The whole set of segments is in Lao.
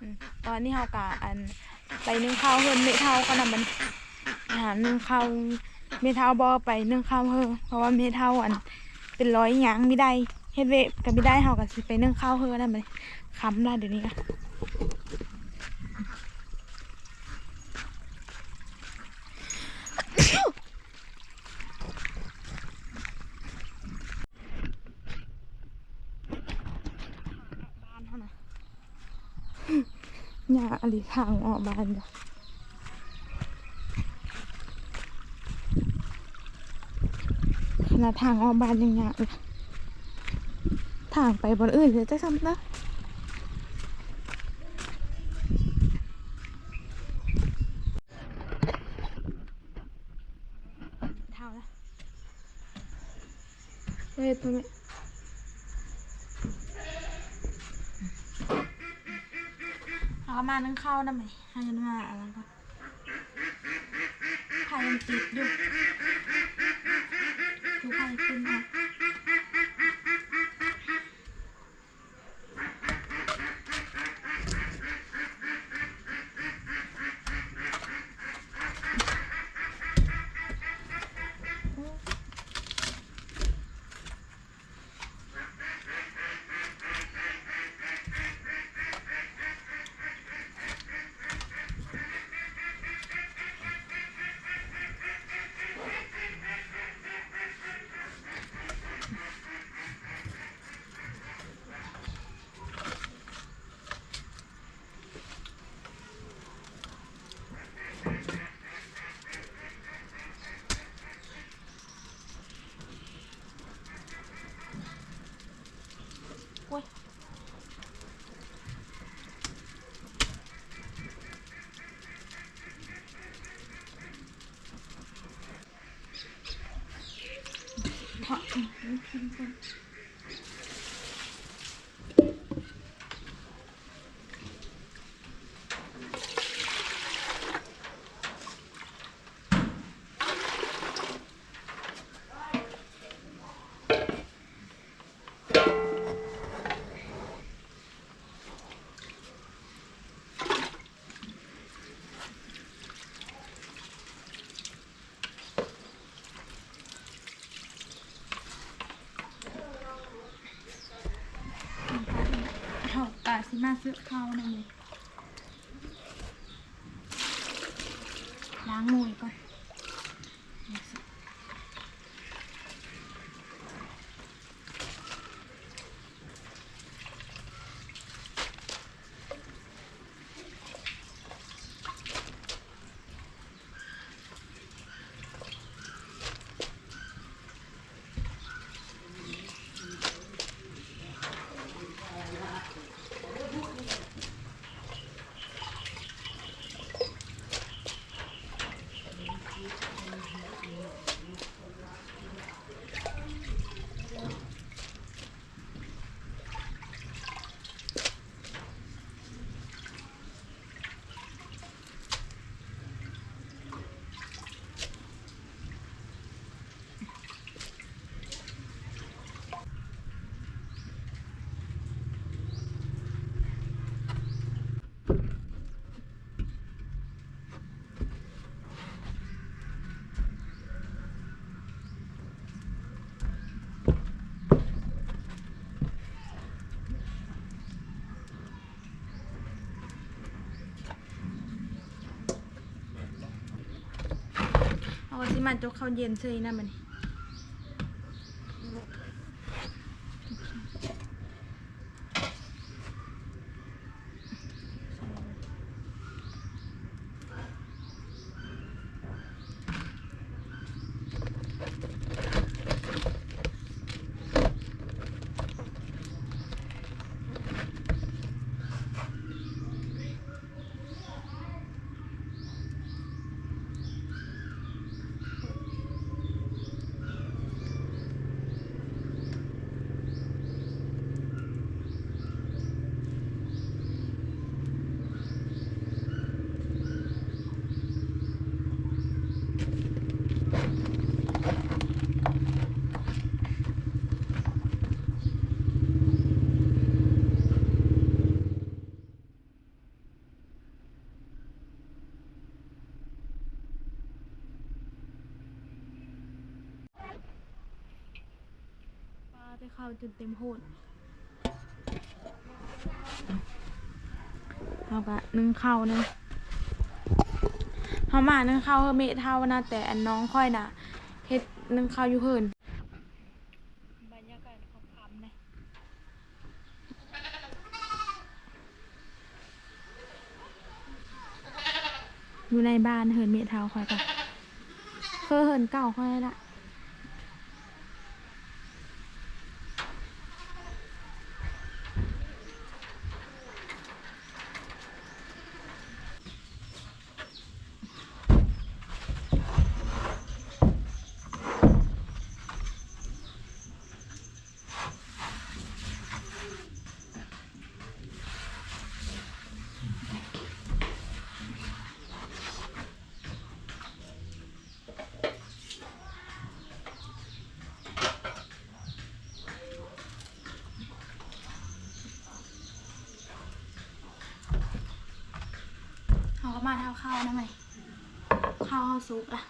ອືມ ຕອນນີ້ເຮົາກະ ອັນ ໄປໜຶ້ງເຂົ້າເຮືອນແມ່ເຖົ້າກ່ອນນະບັດນີ້ ຫາໜຶ້ງເຂົ້າ ແມ່ເຖົ້າບອກໄປໜຶ້ງເຂົ້າເຮີ ເພາະວ່າແມ່ເຖົ້າ ອັນ ເປັນລອຍ ຍ່າງບໍ່ໄດ້ ເຮັດວຽກກະບໍ່ໄດ້ ເຮົາກະຊິໄປໜຶ້ງເຂົ້າເຮີນະບັດນີ້ ຄ່ຳລະດຽວນີ້ນະ. ບ້ານເຮົານະ ຍາກອີ່ຫຼີ ທາງອອກບ້ານ ຂະໜາດທາງອອກບ້ານຍັງຍາກເລີຍ ທາງໄປບ່ອນອື່ນເລີຍຈັກຊ້ຳເນາະ. ເຮົານະ ເຮັດຕົວນີ້ ເຮົາກະມາໜຶ້ງເຂົ້ານຳ ໃຫ້ມາອັນນັ້ນກ່ອນ ໄຟມັນຕິດຢູ່ ຈຸໄຟຂຶ້ນເນາະ. ໂອ້ຍ ເຮົາກະຊິມາຊື້ເຂົ້ານຳ ລ້າງມືກ່ອນ. ເຮົາກະຊິມາຈົກເຂົ້າເຢັນເສີຍນຳບັດນີ້. ເ ໄດ້ເຂົ້າຈົນເຕັມໂພດ. ເຮົາກະໜຶ້ງເຂົ້ານະ ເຮົາມາໜຶ້ງເຂົ້າເຮີເມເຖົ້ານະ ແຕ່ອັນນ້ອງຂ້ອຍນະ ເຮັດໜຶ້ງເຂົ້າຢູ່ເຮີນ. ບັນຍາກາດຄ່ຳໆ ຢູ່ໃນບ້ານເຮືອນເມເຖົ້າຂ້ອຍກະຄືເຮືອນເກົ່າຂ້ອຍລະ. ເຮົາກະມາເທົ່າເຂົ້ານຳ ເຂົ້າເຮົາສຸກລະ.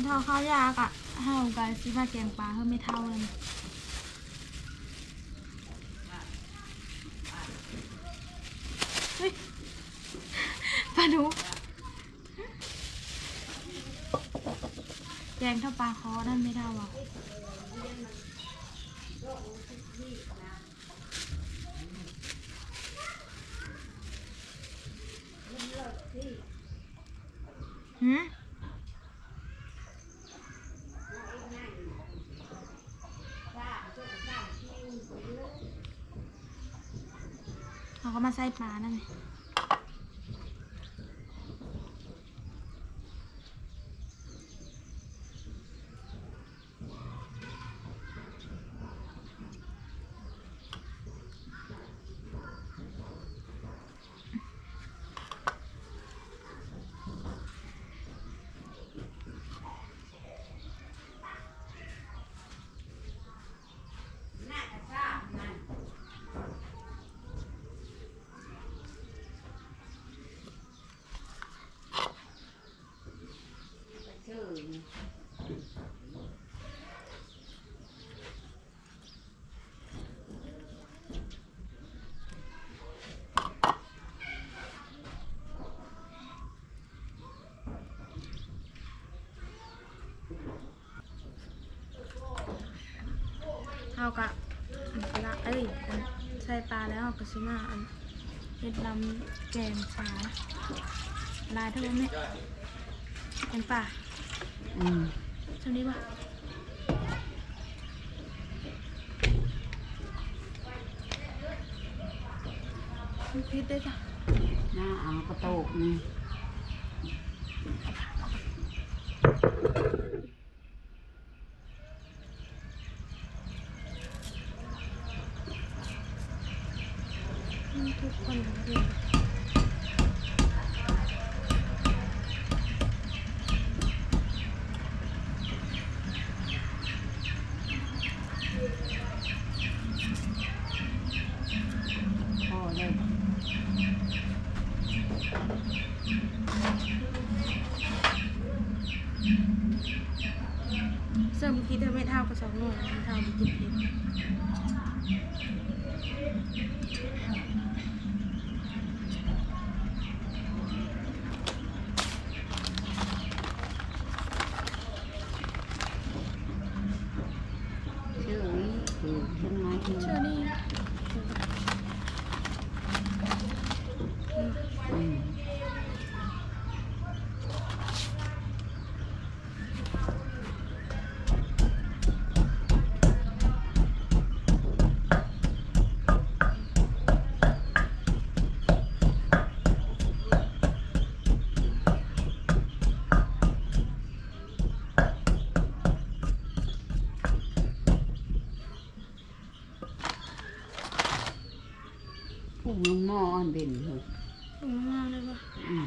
ເຖົ້າເຂົ້າຢາກະ ເຮົາກະຊິມາແກງປາເຮີແມ່ເຖົ້າເລີຍ. ເຮີ້ຍ ປາດຸກ ແກງເທົ່າປາຄໍນັ້ນແມ່ເຖົ້າວ່າ. ຫື? ເຮົາກະມາໃສ່ປານຳ. ເຮົາກະ ອັນ ລະ ເອີຍ ອັນ ໃສ່ປາແລ້ວ ເຮົາກະຊິມາ ອັນ ເຮັດນຳແກງປາ ຫຼາຍເທື່ອແມ່ ແກງປາ. ອືມ ສ່ຳນີ້ບໍ່? ເ ປິດເດ້ຈ້ະ ໜ້າເອົາກະໂຕກນີ້. ມັນທຸກຄົນເລີຍ. ພໍແລ້ວ ເສີມກິນເດີ ແມ່ເຖົ້າກະສອງໜ່ວຍ ແມ່ເຖົ້າບໍ່ກິນເຜັດ. ເຊີນີ້ຄືເປັນໄງ ເຊີນີ້ ອືມ. ປຸງລົງໝໍ້ອັນເປັນເຮີ້ຍ ປຸງລົງໝໍ້ໄດ້ບໍ່? ອືມ.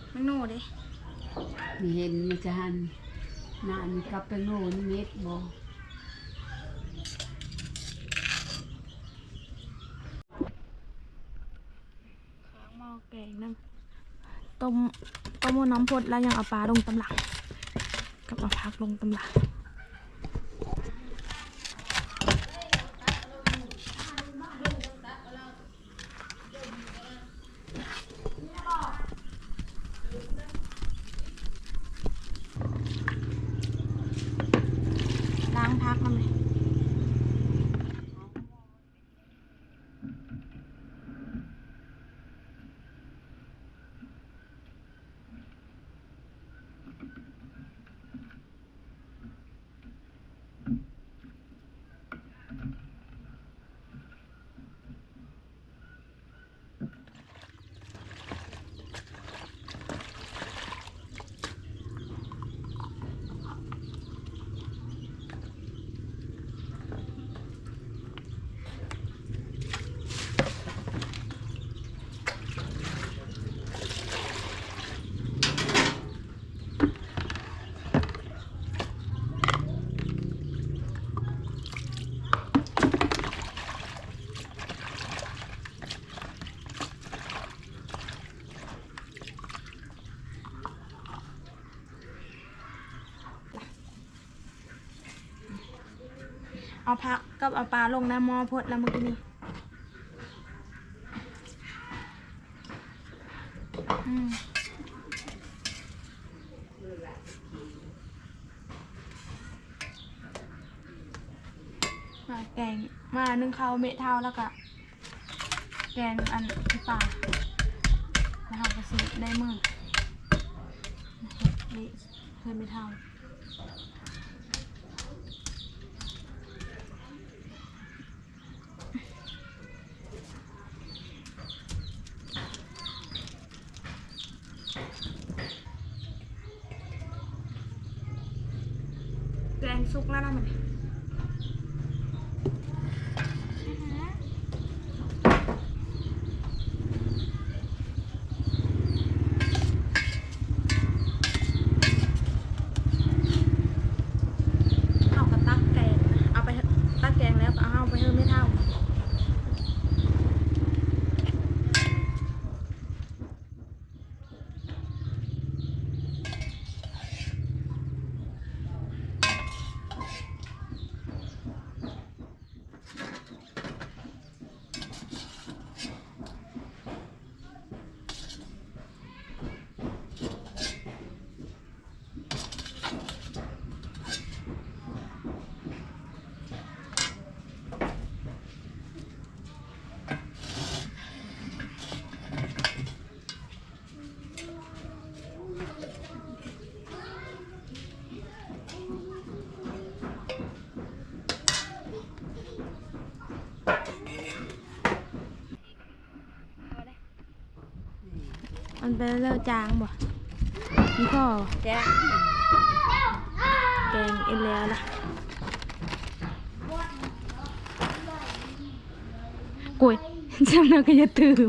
ແປ້ງໂນເດ້ ມີເຫັນມາຈະຫັ້ນ ໜ້າມີກັບແປ້ງໂນນີ້ເມັດບໍ່? ຂ້າງໝໍ້ແກງນຳ ຕົ້ມ ຕົ້ມຫົວນ້ຳພົດ ແລ້ວຍັງເອົາປາລົງຕຳຫຼັງ ກັບເອົາຜັກລົງຕຳຫຼັງ. ລ້າງຜັກນຳແຫຼະ. ເອົາຜັກກັບເອົາປາລົງໃນໝໍ້ພົດແລ້ວມື້ກີ້ນີ້. ອືມ ມາແກງ ມາໜຶ້ງເຂົ້າແມ່ເຖົ້າ ແລ້ວກະ ແກງອັນປາ ແລ້ວເຮົາກະຊິໄດ້ມື້ ເຮັດເລະເພື່ອແມ່ເຖົ້າ. ແກງສຸກແລ້ວນະມັນ ເຮົາກະຕັກແກງ ເອົາໄປ ຕັກແກງແລ້ວກະເອົາໄປໃຫ້ແມ່ເຖົ້າ. ແ ໄປແລ້ວຈາງບໍ່? ມີພໍ ແຈະ ແກງອີກແລ້ວລະ. ໂອ້ຍ ຈຳນັ້ນກໍຢ່າຕື່ມ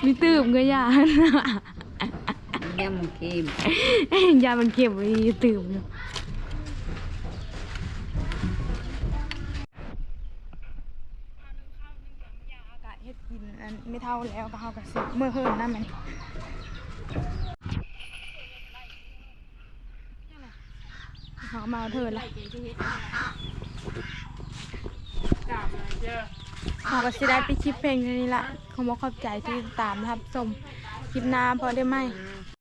ມີຕື່ມກໍຢ່າ ຢ້ານມັນເຄັມ ຢ້ານມັນເຄັມ ຢ່າຕື່ມຢູ່. ເຮັດກິນອັນແມ່ເຖົ້າແລ້ວ ກໍເຮົາກໍຊິເມືອເຮືອນນຳແມ່ນ ເຮົາມາເທີລະ ເຮົາກໍຊິໄດ້ປິດຄລິບພຽງເທົ່ານີ້ລະ. ຂໍຂອບໃຈທີ່ຕິດຕາມຮັບຊົມ ຄລິບໜ້າພໍ້ໄດ້ໃໝ່.